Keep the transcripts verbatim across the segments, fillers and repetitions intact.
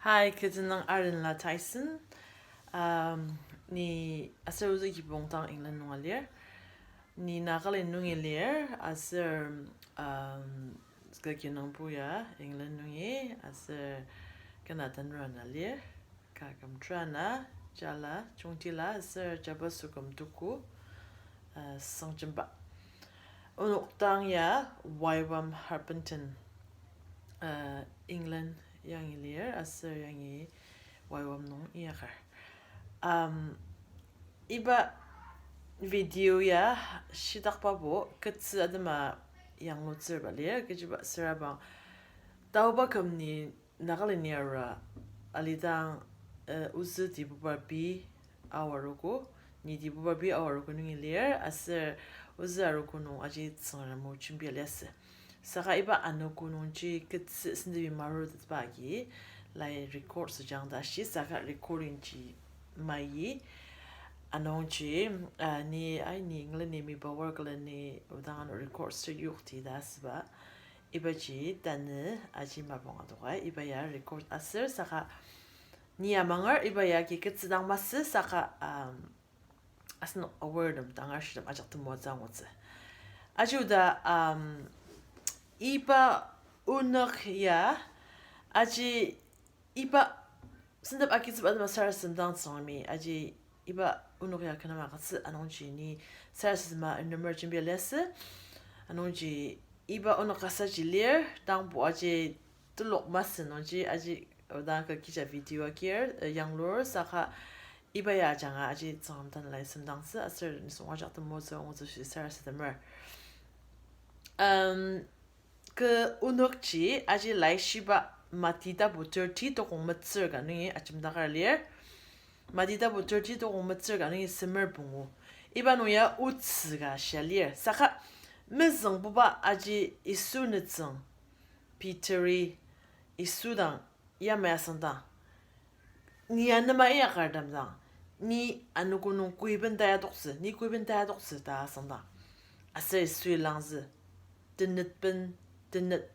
Hi, kü tenüng Arenla Tyson. Um, ni aser ozü kibong dang England nunga lir. Ni Nagaland nungi lir, aser, um, kü kinungpo ya England nungi, aser kü na tanur ana lir. Kü küm trana, jala, jungtila, aser jaba süküm tuku, uh, sangjemba. Onok dang ya Y WAM Harpenden, uh, England yangi lir, aser yangi Y WAM nung inyakar. Um, iba video ya shitakbabo ketsü atema yanglutsürba lir, kechiba sürabang taoba küm ni Nagaland ni arua alidang, eh, ozü tibuba bi aoarogo, ni tibuba bi aoarogo nungi lir, aser ozü arogo nung aji Tsüngrem o jembi aliasü. Saka iba anogo nungji ketsü sendemi marutetba agi, lai record süjang ta shi, saka recording ji mai. Anungji, ah, ni, ai, ni England ni mi power külen ni odang ano record sür yokti ta asüba. Ibaji tanü aji mapang adoka, iba ya record asür saka ni amanger iba ya ki ketsü dang masü saka, um, asenok awardem dang ashitem ajak temoatsü angutsü. Aji oda, um, iba onok ya, aji iba sentep agitsüba atema sarasadem dang Tsüngremi aji iba onok ya kü nem agütsü anungji ni sarasadema enemer jembi aliasü. Anungji iba onok kasaji lir, tangbo aji telok masü nungji aji odang kü kija video agir, eh, yanglur saka iba ya ajanga aji Tsüngrem tanela isemdangtsü aser nisung ajak temoatsü angutsü shi sarasademer. Um, kü onokji aji laishiba Mati tapu thirty tokong metsür ka nungi ajemdaker lir. Mati tapu thirty tokong metsür ka nungi semer pungu. Iba nung ya otsü ka shia lir. Saka mezüngbuba aji Yisu nütsüng Peteri Yisu dang yamai asüngdang, ni anema inyakardem dang, ni anogo nung koiben tayatoktsü, ni koiben tayatoktsü ta asüngdang, aser Yisui langzü, tenetben tenet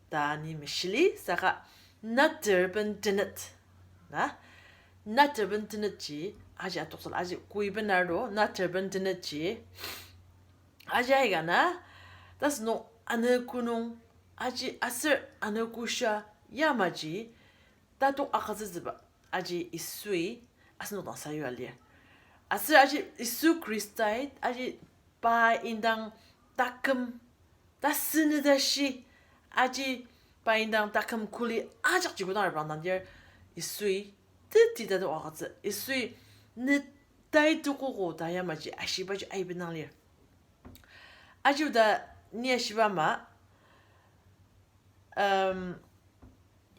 ta ni meshili saka naterben tenet, na, naterben tenetji aji atoktsüla, aji koiben ardo naterben tenetji aji aika na, tasünung anogo nung aji aser anogoshia yamaji tatok agütsütsüba aji Yisui asenok dang sayua lir. Aser aji Yisu Khristai aji pa indang taküm tasünü tashi, aji pa indang taküm kuli ajakji kodang reprangdang dir, Yisui teti tatok agütsü, Yisui ne tai tokogo ta yamaji ashibaji aiben dang lir. Aji oda ni ashiba ama, um,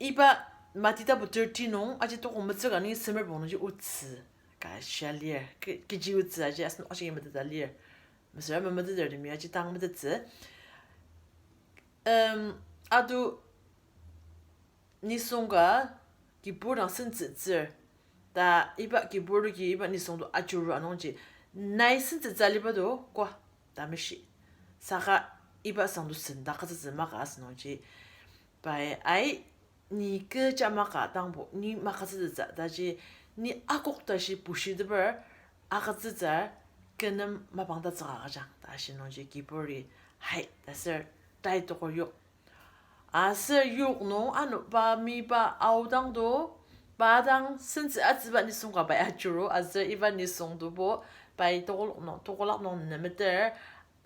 iba Mati tapu thirty nung aji tokong metsür ka nungi semer pungu nungji otsü ka shia lir. Ke-, kechi otsü aji asen ashi meteta lir. Mesüra memeteter temi aji tang metettsü. Um, ado nisung ka kibur dang sentsütsür ta iba kibur toki iba nisung to ajuru anungji nai sentsütsü aliba to kwa ta meshi. Saka iba sang to sendaktsütsü maka asünungji pai ai ni kecha maka tangbo ni makütsütsütsü taji ni akok tashi bushiteper agütsütsü kü nem mapang tatsüka agüjang ta ashinungji kiburi hai ta ser tai tokor yok. Aser yok nung ano pa mi pa aodang to, pa dang sentsü atsüba nisung ka pai ajuru, aser iba nisung tobo pai tokolak nung, tokolak nung nemeter,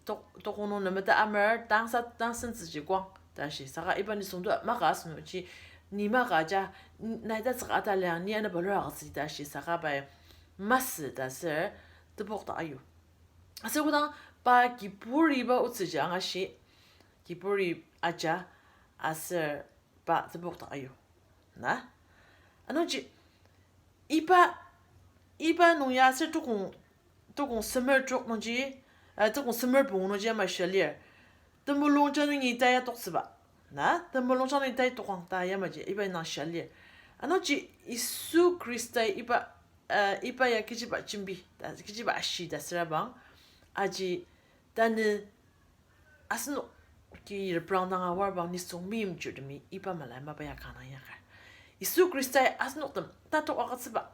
tok-, tokong nung nemeta amer, tangsa tang sentsüji kwang ta shi. Saka iba nisung to maka asünungji, ni maka ja, n-, nai tatsüka ataliang, ni ano balura agütsü ta shi. Saka pai masü ta ser tebok ta ayu. Aser kodang pa kiburiba otsüji angashi, kiburi aja, aser pa tebok ta ayu. Na? Anungji, iba, iba nung ya aser tokong, tokong semer trok nungji, eh, tokong semer pungu nungji ama shia lir. Temulungjang nungi tai atoktsüba. Na? Temulungjang nungi tai tokang ta yamaji, iba indang shia lir. Anungji Yisu Khristai iba, eh, iba ya kechiba jembi, ta, kechiba ashi ta sürabang, aji tanü asenoki reprangdang aor bang nisung meimchirtemi iba malai mapa ya kanga inyaker. Yisu Khristai asenoktem tatok agütsüba.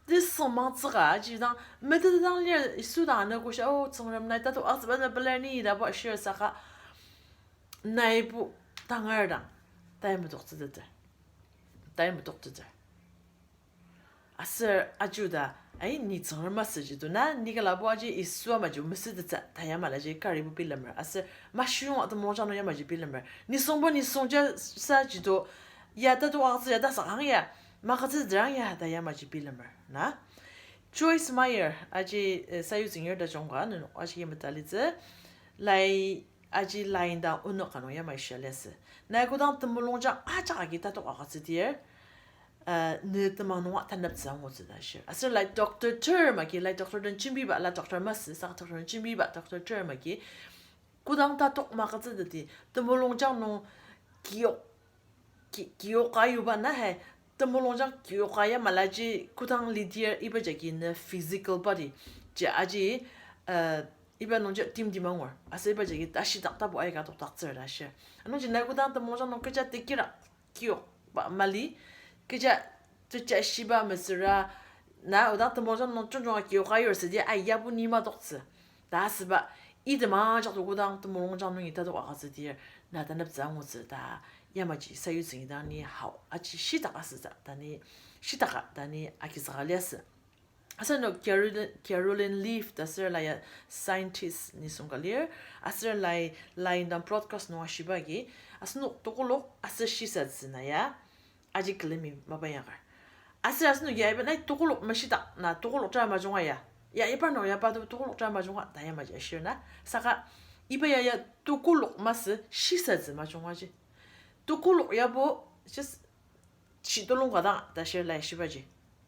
Tesüngmangtsüka aji dang, metetdang lir Yisu dang anogo shia, o, Tsüngrem nai tatok agütsüba na pelar ni ta ba shir saka, naibo tangar dang, tai metoktsüteter. Tai metoktsüteter. Aser aji ta, ai, ni Tsüngrem masü ji to na, ni kalabo aji Yisu amaji mesütettsü, ta yamalaji karibo bilemer. Aser mashiyonga temulungjang nung yamaji bilemer. Nisungbo nisungja sa ji to, ya tatok agütsü ya ta sakang ya, magütsüteter ang ya, ta yamaji bilemer. Na? Joyce Meyer, aji, eh, sayutsüngir tajung ka, nenok aji yimeta litsü, lai, aji lai indang onok ka nung yamai shia liasü. Nai kodang temulungjang ajak agi tatok agütsüdir, uh, ne temang nunga taneptsü angutsü ta shir. Aser lai Doctor Term agi, lai Doctor den jembiba, la Doctor masü, saka Doctor den jembiba, Doctor Term agi, kodang tatok magütsüteti, temulungjang nung kiyok, ki-, kiyok ayuba na hai, temulungjang kiyok aya malaji kodang lidir iba jagi ne physical body ji aji, uh, iba nungji timtim angur. Aser iba jagi tashidak tapu aika tokdaktsür ta shir. Anungji nai kodang temulungjang nung kecha tekirak kiyokba mali, kecha techa shiba mesüra, na odang temulungjang nung jungjunga kiyok ayur südi, ai, yabo ni matoktsü. Ta asüba, item ajak to kodang temulungjang nungi tatok agütsüdir, na taneptsü angutsü ta, yamaji sayutsüngi dang ni hao, aji shitak asütsü, ta ni shitaka, ta ni agizüka liasü. Aser no Carolyn, Carolyn Leaf ta aser lai ya scientist nisung ka lir, aser lai, lai indang broadcast nung ashiba agi, asenok tokolok aser shisatsü na ya, aji külemi mapa inyaker. Aser asenok ya iba nai tokolok mashidak na tokolok tera majunga ya. Ya iba nung ya pa to tokolok tera majunga ta yamaji ashir na. Saka iba ya ya tokolok masü shisatsü majunga ji. Tokolok yabo just shitulung ka dang ta shir lai shibaji.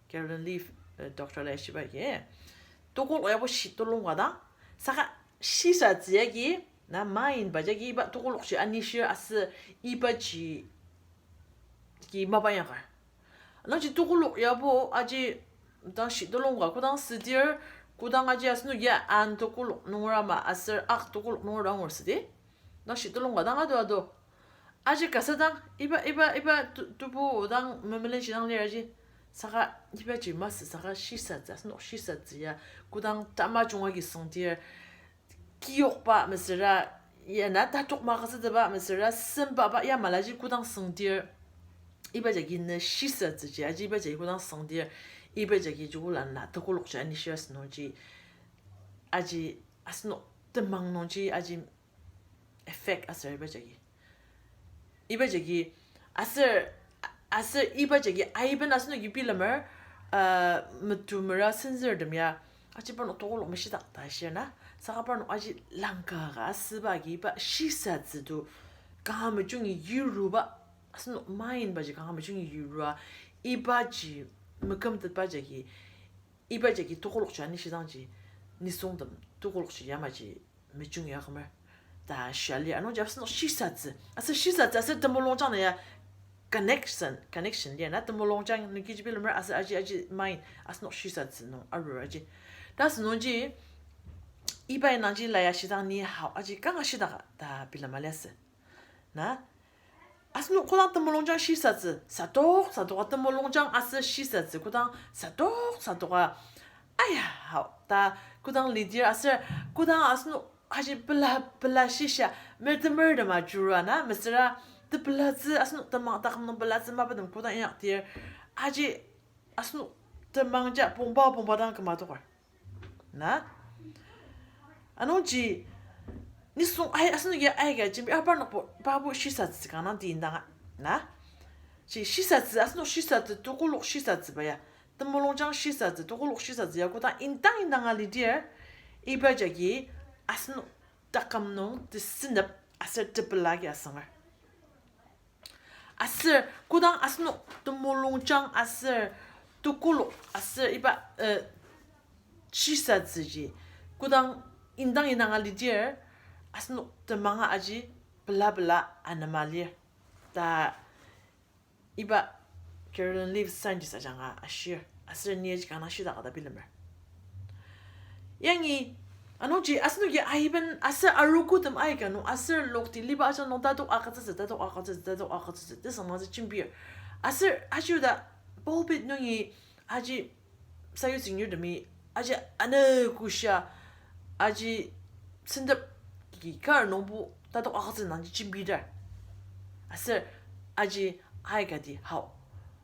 Carolyn Leaf, eh, doctor lai shibaji. Tokolok yabo shitulung ka dang. Saka shisatsü yagi, na mind ba jagi iba tokolok ji anishir aser ibaji ki mapa inyaker. Nangji tokolok yabo aji dang shitulung ka kodang südir, kodang aji asenok ya an tokolok nungra ma aser ak tokolok nungra angur südi. Dang shitulung ka dang ado ado. Aji kasa dang, iba, iba, iba tu-, tubu dang memelenshi dang lir aji. Saka ibaji masü, saka shisatsü, asenok shisatsü ya, kodang tamajung agi süngdir, kiyokba mesüra, ya na tatok magütsüteba mesüra, sembaba ya malaji kodang süngdir, iba jagi ne shisatsüji, aji iba jagi kodang süngdir, iba jagi jukula na tokolokji anishir asünungji, aji asenok temang nungji aji effect aser iba jagi. Iba jagi, aser, aser iba jagi aiben asenoki bilemer, uh, metu mera senzürtem ya, aji parnok tokolok meshidak ta shir na, saka parnok aji langka ka asüba agi iba shisatsü to kanga mejungi yuruba, asenok mind baji kanga mejungi yurua, ibaji mekümtetba jagi, iba jagi tokolokji anishidangji, nisungtem tokolokji yamaji mejungi akümer ta shia lir. Anungji asenok shisatsü. Aser shisatsü aser temulungjang na ya connection, connection lir na temulungjang nung kechi bilemer aser aji, aji mind asenok shisatsü nung arur aji. Ta asünungji iba indangji lai ashidang ni hao aji kanga shidaka ta bilema liasü. Na? Asenok kodang temulungjang shisatsü, sadok sadoka temulungjang aser shisatsü kodang sadok sadoka, aya, hao, ta kodang lidir aser kodang asenok aji pela, pela shisa, mertemer tema jurua na, mesüra tepelatsü, asenok temang taküm nung pelatsü mapatem kodang inyakdir, aji asenok temang ja pongba pongba dang küma tokar. Na? Anungji, nisung ai, asenoki aika jembi aparnokbo, pabo shisatsü kanga dang ti indanga. Na? Ji shisatsü, asenok shisatsü, tokolok shisatsüba ya. Temulungjang shisatsü, tokolok shisatsü ya, kodang indang indanga lidir, iba jagi asenok taküm nung tesünep aser tepela agi asangar. Aser kodang asenok temulungjang aser tokolok aser iba, eh, shisatsüji kodang indang indanga lidir, asenok temanga aji pela pela anema lir ta iba Carolyn Leaf scientist ajanga ashir, aser ni aji kanga shidaka ta bilemer. Yangi, anungji asenoki aiben aser arogotem aika nung aser lokti liba ajak nung tatok agütsütsü, tatok agütsütsü, tatok agütsütsü tesüngmangtsü jembir. Aser aji oda pulpit nungi aji sayutsü nirtemi aji ane kushia aji sentep ki kar nungbo tatok agütsü nangji jembidar. Aser aji aikati hao.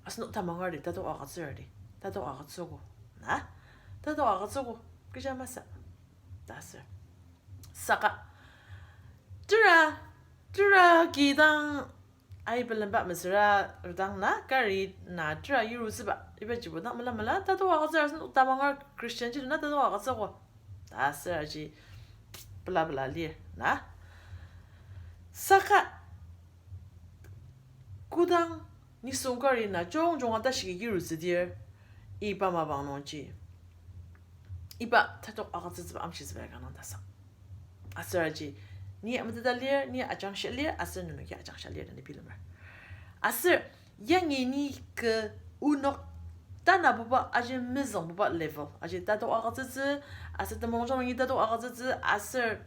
Asenok tamangerdi tatok agütsürdi. Tatok agütsüogo. Na? Tatok agütsüogo. Kecha masü. Ta aser. Saka. Tera, tera kidang ai pelemba mesüra redang na kari na tera yirutsüba. Iba jibo dang mela mela tatok agütsür asenok tamanger Christian ji na tatok agütsüogo. Ta aser aji pela pela lir na. Saka kodang nisung kari na jungjunga tashiki yirutsüdir, iba mapang nungji iba tatok agütsütsüba amshitsüba ya kanga dang tasang. Aser aji, ni ameteta lir, ni ajangshia lir, aser nenoki ajangshia lir ta ni bilemer. Aser, yangi ni kü onok tanabuba aji mezüngbuba level. Aji tatok agütsütsü, aser temulungjang nungi tatok agütsütsü, aser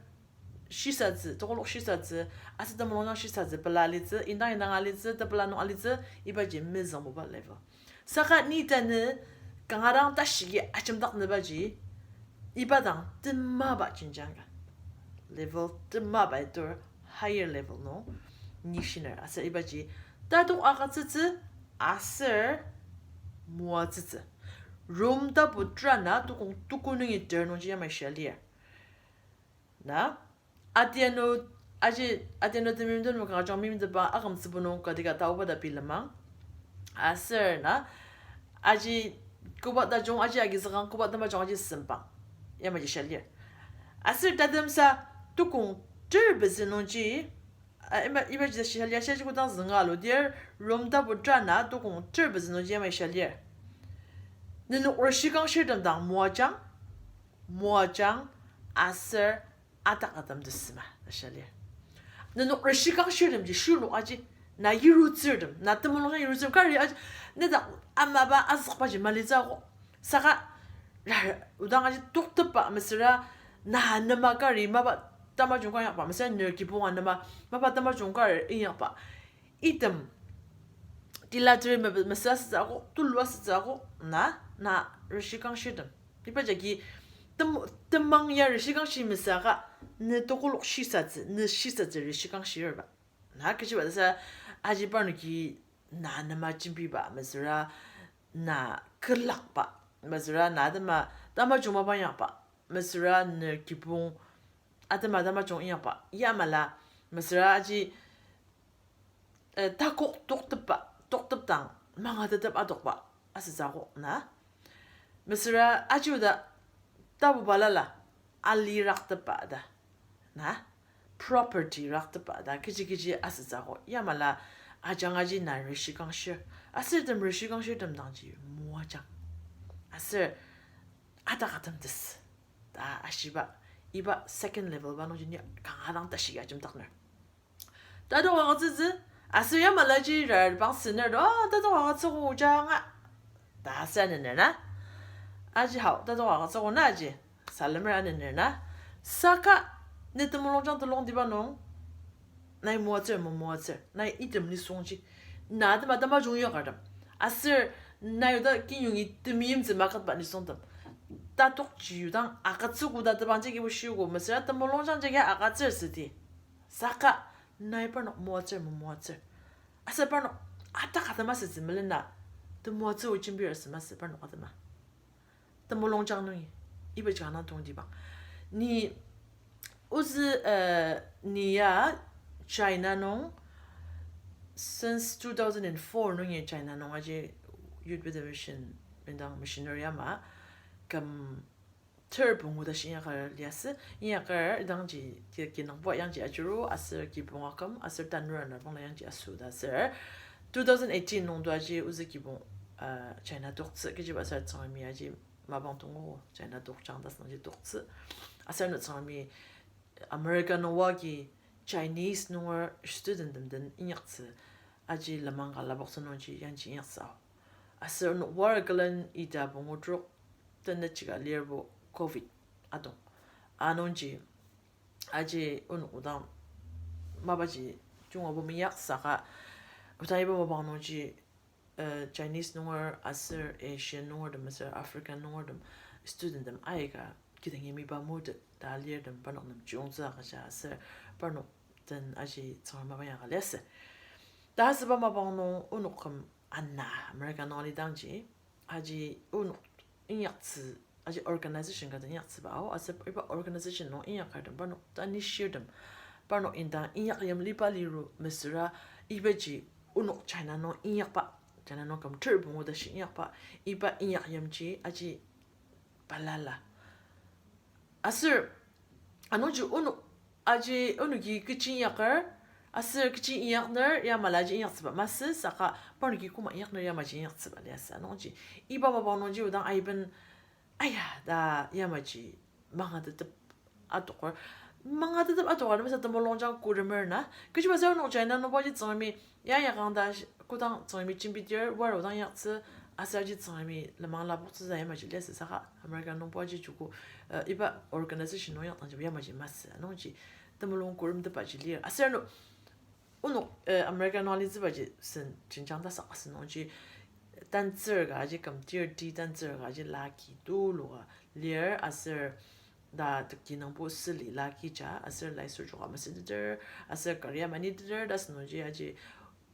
shisatsü, tokolok shisatsü, aser temulungjang shisatsü, pela alitsü, indang indang alitsü, tepela nung alitsü, ibaji mezüngbuba level. Saka ni tanü kanga dang tashiki ajemdaknübaji, iba dang temaba jenjang ka. Level temaba itur higher level nung ni shiner. Aser ibaji tatok agütsütsü aser moatsütsü. Rom tapu tera na tukong tuku nungi ter nungji yamai shia lir. Na, adianu, aji, adianu temeim den maka ajang meimtepa akümtsübu nung kati ka taoba ta bilemang. Aser na, aji koba tajung aji agizükang koba temajung aji sempang. Yamaji shia lir. Aser tatemsa tukong ter pezü nungji, a, iba, ibaji shia lir, aji kodang zünga aludir, Rom tapu tera na tukong ter pezü nungji yamai shia lir. Nenok reshikangshirtem dang moajang, moajang, aser atak atem tesüma ta shia lir. Nenok reshikangshirtemji shirnok aji, na yirutsürtem, na temulungjang yirutsürtem, kari aji, nedak amaba azükbaji malitsü akok. Saka, ra-, odang aji toktepba mesüra, na anema kari mapa tamajung ka inyakba, mesüra ner kibong anema mapa tamajung kari inyakba. Item, tila teri me-, mesüra asütsü akok, tulu asütsü akok, na, na reshikangshirtem. Iba jagi tem-, temang ya reshikangshi mesüaka, ne tokolok shisatsü, ne shisatsü reshikangshirba. Na kechiba tasa aji parnoki na nema jembiba mesüra na külakba mesüra na atema tamajung mapa inyakba mesüra ne kibong atema tamajung inyakba yamala mesüra aji eh, takok toktepba, toktepdang mangatetep adokba asütsü akok na. Mesüra aji oda tapu balala ali raktepba ta. Na, property raktepba ta kechi kechi asütsü akok yamala ajang aji na reshikangshir. Aser item reshikangshirtem dangji moajang. Aser atak atem tesü ta ashiba, iba second level ba nungji ni kanga dang tashi ajemdakner. Tatok agütsütsü, aser yamalaji rar bang siner to, ah, tatok agütsüogo janga ta sa nener na. Aji hao, tatok agütsüogo na aji, salemer anener na. Saka, ne temulungjang telongtiba nung, nai moatsür, mo moatsür, nai item nisungji, na atema tamajung yakartem. Aser, nai oda kinyungi temeimtsü maketba nisungtem. Tatokji yudang agütsüogo ta tebang jagi bushiogo, mesüra temulungjang jagi agütsür südi. Saka, nai parnok moatsür, mo moatsür. Aser parnok atak atema sütsü melena, temoatsü o jembir asü masü parnok atema. Temulungjang nungi, iba janga tongtibang. Ni ozü, eh, ni ya China nung, since two thousand and four nungi China nung aji Youth with a Vision indang missionary ama, küm ter pungu ta shi inyaker liasü, inyaker idangji ki-, kinungpo yangji ajuru, aser kibong aküm, aser tanur ana bangla yangji asu ta aser. Two thousand eighteen nung to aji ozü kibong, uh, China toktsü, kechiba aser Tsüngremi aji mapang tongo, China tokjang ta sangji toktsü. Aser ano Tsüngremi America nung oa ki Chinese nunger studenttem den inyaktsü, aji lenmang ka lapoktsü nungji yangji inyaktsü ao. Aser ano oa külen ita pungu trok tenet chika lirbo covid adong. Anungji, aji onok odang mapaji junga bo minyak saka, odang iba mapang nungji uh, Chinese nunger aser Asian nungertem aser African nungertem studenttem aika kidangi miba murtet ta lirtem parnok nem chiyongtsü agüja aser parnok den aji Tsüngrem mapang ya ka liasü. Ta asüba mapang nung onok küm ana America nung alidangji, aji onok inyaktsü, aji organization ka den inyaktsüba ao, aser iba organization nung inyakertem parnok tanishirtem, parnok indang inyak yim liba liru mesüra, ibaji onok China nung inyakba, China nung küm ter pungu tashi inyakba, iba inyak yimji aji balala. Aser, anungji onok, aji onoki kechi inyaker, aser kechi inyakner yamala ji inyaktsüba masü, saka parnoki koma inyakner yamaji inyaktsüba liasü. Anungji, iba mapang nungji odang aiben, aya, ta yamaji mangatetep atoker. Mangatetep atoker, temesa temulungjang kuremer na. Kechiba sa onok China nungbaji Tsüngremi ya yakang ta sh-, kodang Tsüngremi jembidir, war odang inyaktsü, aser aji Tsüngremi lenmang lapoktsütsü yamaji liasü saka America nungbaji joko, uh, iba organization nung inyakdangji yamaji masü. Anungji temulung kuremtepaji lir. Aser ano, onok, uh, America nung alitsübaji sen jenjang tasak asü nungji tantsür ka aji küm tir ti tantsür ka aji laki tuluka lir aser ta teki nungbo süli lakija aser lai süjoka masüteter aser kari amaniteter ta asü nungji aji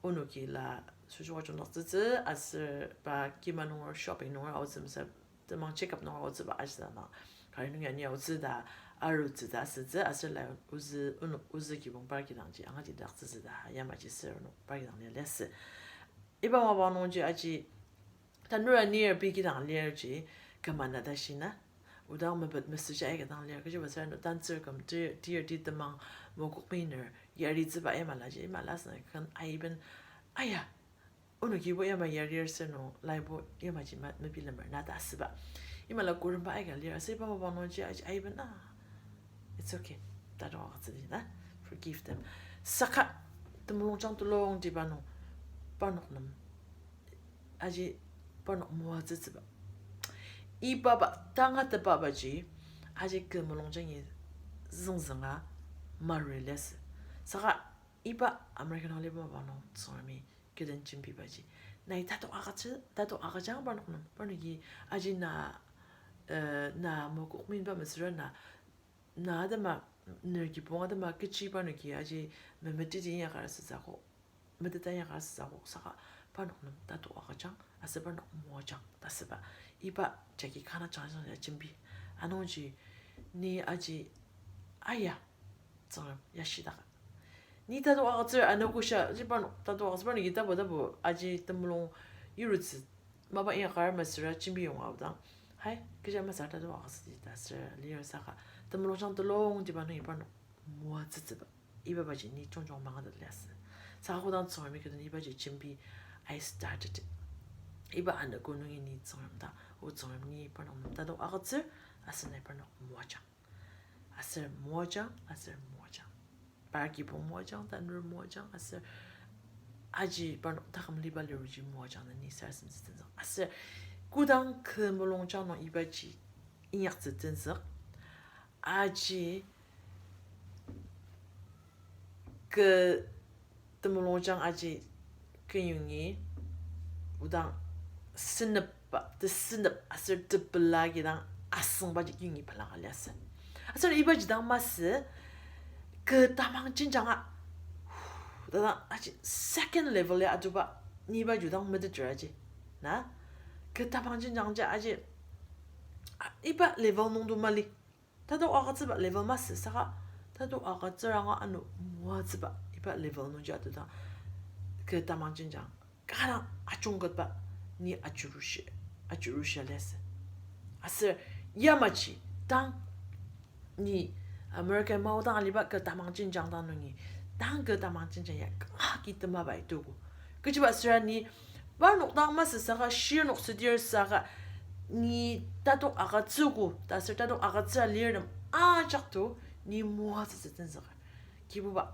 onoki la süjoka jungdaktsütsü aser pa kima nunger shopping nunger aotsü mesü temang check up nunger aotsüba ajida na kari nungi ani aotsü ta arutsü ta asütsü aser lai ozü, onok ozü kibong par kidangji angatidaktsütsü ta yamaji ser onok par kidang lia liasü. Iba mapang nungji aji tanura nir pei kidang lirji kümana ta shina. Odang mepet mesüja aika dang lir, kechiba sür ano tantsür küm tir, tir ti temang mokokminer yaritsüba imalaji, imala sü kün aiben, aya, onokibo yama yarir sür nung laibo yamaji ma-, mebilemer na ta asüba. Imala kuremba aika lir, aser iba mapang nungji aji aiben a, it's okay. Tatok agütsüdi na, forgive them. Saka temulungjang tulongtiba nung parnok nem aji parnok moatsütsüba. Ibaba, tangatetbabaji, aji kü mulungjangi züngzünga marui liasü. Saka iba America nung aliba mapang nung Tsüngremi kü den jembibaji, nai tatok agütsü, tatok agüjang parnok nem, parnoki aji na, eh, na mokokmiba mesüra na, na atema, ner kibong atema kechi parnoki aji memeteti inyakar asütsü akok, meteta inyakar asütsü akok saka parnok nem tatok agüjang aser parnok moajang ta asüba. Iba jagi kana jangjang ya jembi. Anungji ni aji aya Tsüngrem yashidaka. Ni tatok agütsür anogo sha ji parnok tatok agütsür parnoki tapu tapu aji temulung yirutsü mapa inyakar mesüra jembi yonga aodang, hai, kecha masü tatok agütsüdi ta asür lir saka temulungjang tulongtiba nungi parnok moatsütsüba. Ibabaji ni jongjong mangatet liasü. Saka kodang Tsüngremi kü den ibaji jembi, I started it. Iba anogo nungi ni Tsüngrem ta, o Tsüngrem ni parnok nem tatok agütsür, aser nai parnok moajang. Aser moajang, aser moajang. Par kibong moajang, tanur moajang, aser aji parnok taküm liba liruji moajang na ni sarasademtsü tenzük. Aser kodang kü mulungjang nung ibaji inyaktsü tenzük, aji kü temulungjang aji kenyongi odang senepba, tesünep aser tepela kidang asüngbaji kenyongi pelaka liasü. Aser ibaji dang masü kü tamang jenjanga tadang aji second level ya atuba ni ibaji dang meteter aji. Na? Kü tamang jenjangji aji, a, iba level nungdo mali. Tatok agütsüba level masü saka tatok agütsür anga ano moatsüba iba level nungji atudang kü tamang jenjang kanga ajungketba ni ajurushi, ajurushi liasü. Aser yamaji dang ni America maodang aliba kü tamang jenjang dang nungi, dang kü tamang jenjang ya kanga ki temaba itogo. Kechiba süra ni parnok dang masü saka shirnok südir saka ni tatok agütsüogo ta aser tatok agütsüa lirtem ajak to ni moatsütsü tenzüker. Kibuba,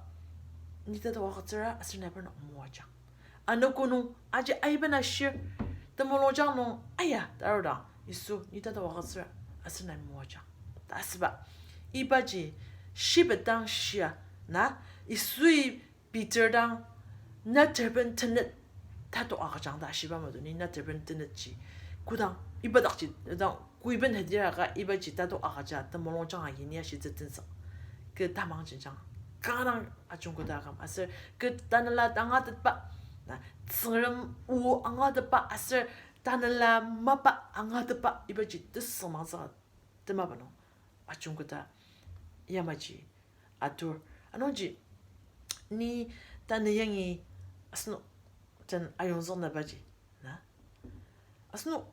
ni tatok agütsüra aser nai parnok moajang. Anogo nung aji aiben ashir, temulungjang nung aya ta arudang, Yisu, ni tatok agütsüra aser nai moajang ta asüba. Ibaji shibet dang shia na, Yisui Peter dang, na terben tenet tatok agüjang ta ashiba mado ni na teben tenetji. Kodang iba dakji, dang kuiben hediraka ibaji tatok agüja temulungjang agi ni ashitsü tenzük. Kü tamang jenjang. Kanga dang ajungketa aküm. Aser kü tanela angatetba, na, Tsüngrem o angatetba, aser tanela mapa angatetba, ibaji tesüngmangtsü temaba nung ajungketa yamaji atur. Anungji ni tanü yangi asenok den ayongzüknabaji, na? Asenok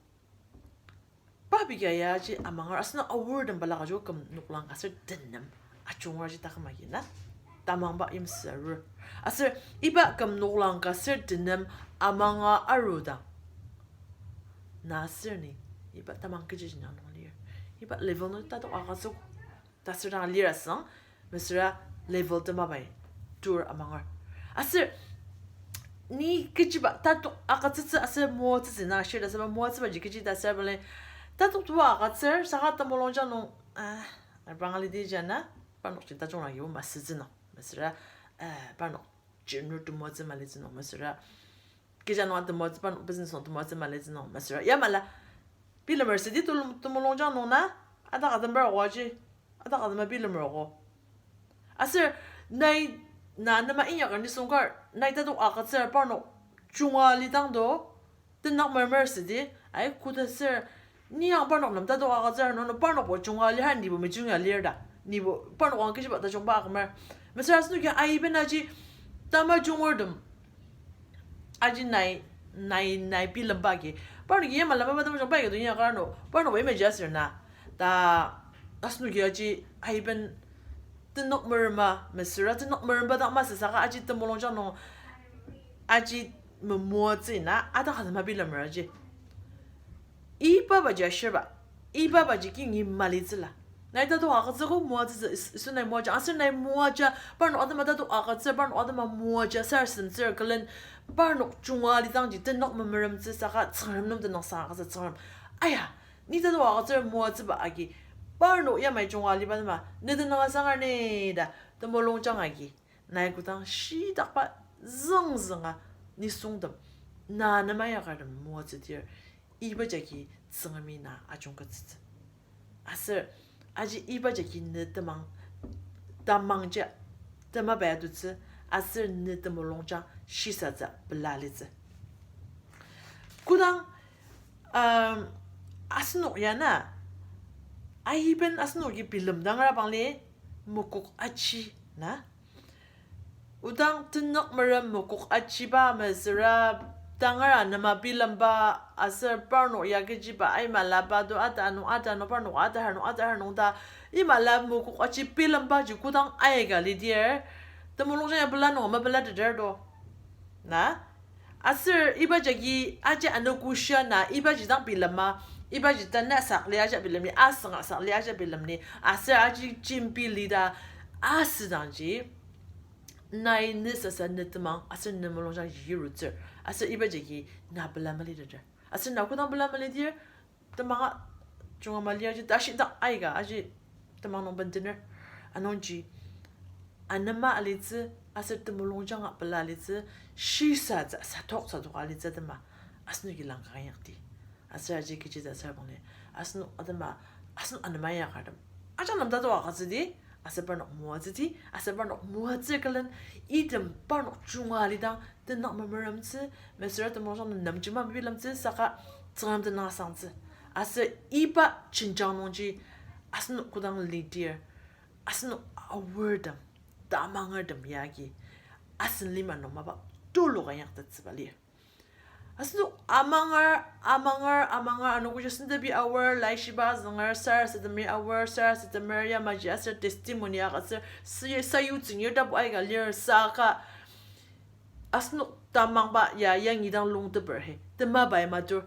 pa bikaya ji amanger, asenok aor den balaka jo küm noklang ka ser tenem ajunger ji taküm agi na tamangba yimsü arur. Aser iba küm noklang ka ser tenem amanga arudang, na aser ni iba tamang kechi jenjang nung lir. Iba level nung tatok agütsüogo ta sür dang lir asüng, mesüra level temabai tur amanger. Aser ni kechiba tatok agütsütsü aser moatsütsü na shir ta süba moatsübaji kechi ta sür bale tatok tua agütsür saka temulungjang nung, ah, arba ngalidi jana, parnokji tajung agibo masütsü nung mesüra, eh, parnok chirnur temoatsü malitsü nung mesüra, kija nung temoatsü, parnok business nung temoatsü malitsü nung mesüra yamala bilemer südi tul-, temulungjang nung na, adaka tembar oji, adaka tema bilemer ogo. Aser nai, na nema inyaker nisung kar nai tatok agütsür parnok junga lidang do, tenük mermer südi, ai koda ser, ni ang parnok nem tatok agütsür nung parnokbo junga lir, nibo mejunga lir ta, nibo parnok ang kechiba tajungba akümer. Mesüra asenoki aiben aji tama jungertem aji nai, nai, nai bilemba agi, parnoki yamala mapa temajungba agi do inyakar no parnokbo imaji aser na, ta asenoki aji aiben tenük merema, mesüra tenük meremba dang masü saka aji temulungjang nung aji memoatsü na, adaka tema bilemer aji. Iba baji ashirba, iba baji kingi malitsüla. Nai tatok agütsüogo moatsütsü, is-, isu nai moaja, aser nai moaja, parnok atema tatok agütsür, parnok atema moaja sarasademtsür külen, parnok junga lidangji tenük memeremtsü saka Tsüngrem nem tenüngsang agütsü Tsüngrem. Aya, ni tatok agütsür moatsüba agi, parnok yamai junga liba atema ne tenüngsang arni ta temulungjang agi nai kodang shitakba züngzünga nisungtem, na nema inyakertem moatsüdir, iba jagi Tsüngremi na ajungkettsütsü. Aser aji iba jagi ne temang, tamangja temabai atutsü, aser ne temulungjang shisatsü pela litsü. Kodang, um, asenok ya na, aiben asenoki bilemdang ara bangli, mokok aji na, odang tenük merem mokok ajiba mesüra tangar anema bilemba aser parnok ya kechiba aimalaba do ata nung, ata nung, parnok ata har nung, ata har nung ta imala mokok aji bilembaji kodang aika lidir, temulungjang ya pela nung mapelateter do. Na? Aser iba jagi aji anogoshia na, ibaji dang bilema, ibaji tanü sak li aji bilemni, asünga sak li aji bilemni, aser aji jembi li ta asüdangji, nai ne sasa ne temang aser ne mulungjang yirutsür, aser iba jagi na pela maliteter. Aser na kodang pela malidir, temanga junga mali aji tashi dak aika aji temang nung bendener. Anungji anema alitsü, aser temulungjanga pela alitsü, shisatsü satok satok alitsü atema asenoki langka inyakdi. Aser aji kechi ta sür bangli, asenok atema, asenok anema inyakertem ajak nem tatok agütsüdi, aser parnok moatsüdi, aser parnok moatsü külen, item parnok junga lidang tenük memeremtsü, mesüra temulungjang nem jembi bilemtsü saka Tsüngrem tenüngsangtsü. Aser iba jenjang nungji asenok kodang lidir, asenok aortem, tamangertem yagi asen lima nung mapa tuluka inyaktettsüba lir. Asenok amanger, amanger, amanger, anogoshia sentepi aor, laishiba azünger, sarasademi aor, sarasademer yamaji aser testimony agütsür, si-, sayutsüngir tapu aika lir saka asenok tamangba ya yangi dang lungteper he temabai matur.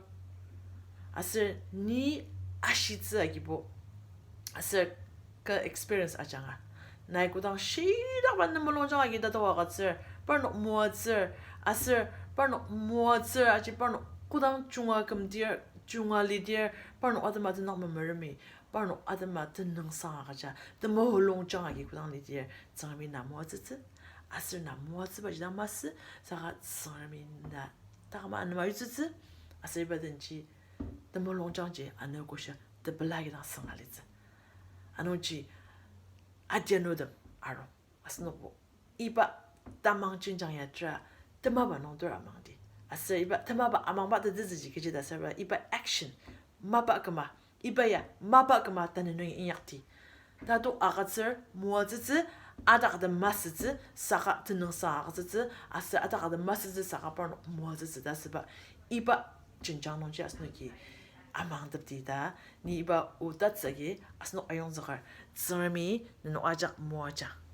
Aser ni ashitsü agibo, aser kü experience ajanga, nai kodang shitakba ne mulungjang agi tatok agütsür, parnok moatsür, aser parnok moatsür aji parnok kodang junga kümdir, junga lidir, parnok atema tenük memeremi, parnok atema tenüngsang agüja temulungjang agi kodang lidir, Tsüngremi na moatsütsü, aser na moatsübaji dang masü, saka Tsüngremi na Taküma anema yutsütsü, aser iba denji temulungjangji anogo shia tepela kidang sünga litsü. Anungji adianutem arung. Asenokbo iba tamang jenjang ya tera temaba nung tur amangdi. Aser iba temaba amangba tetezüji kechi ta asürba iba action mapa küma, iba ya mapa küma tanü nungi inyakdi. Tatok agütsür moatsütsü, adak ata masütsü, saka tenüngsang agütsütsü, aser adak ata masütsü saka parnok moatsütsü ta asüba iba jenjang nungji asenoki amangtepdi ta, ni iba o tatsüki asenok ayongzüker. Tsüngremi nenok ajak moajang.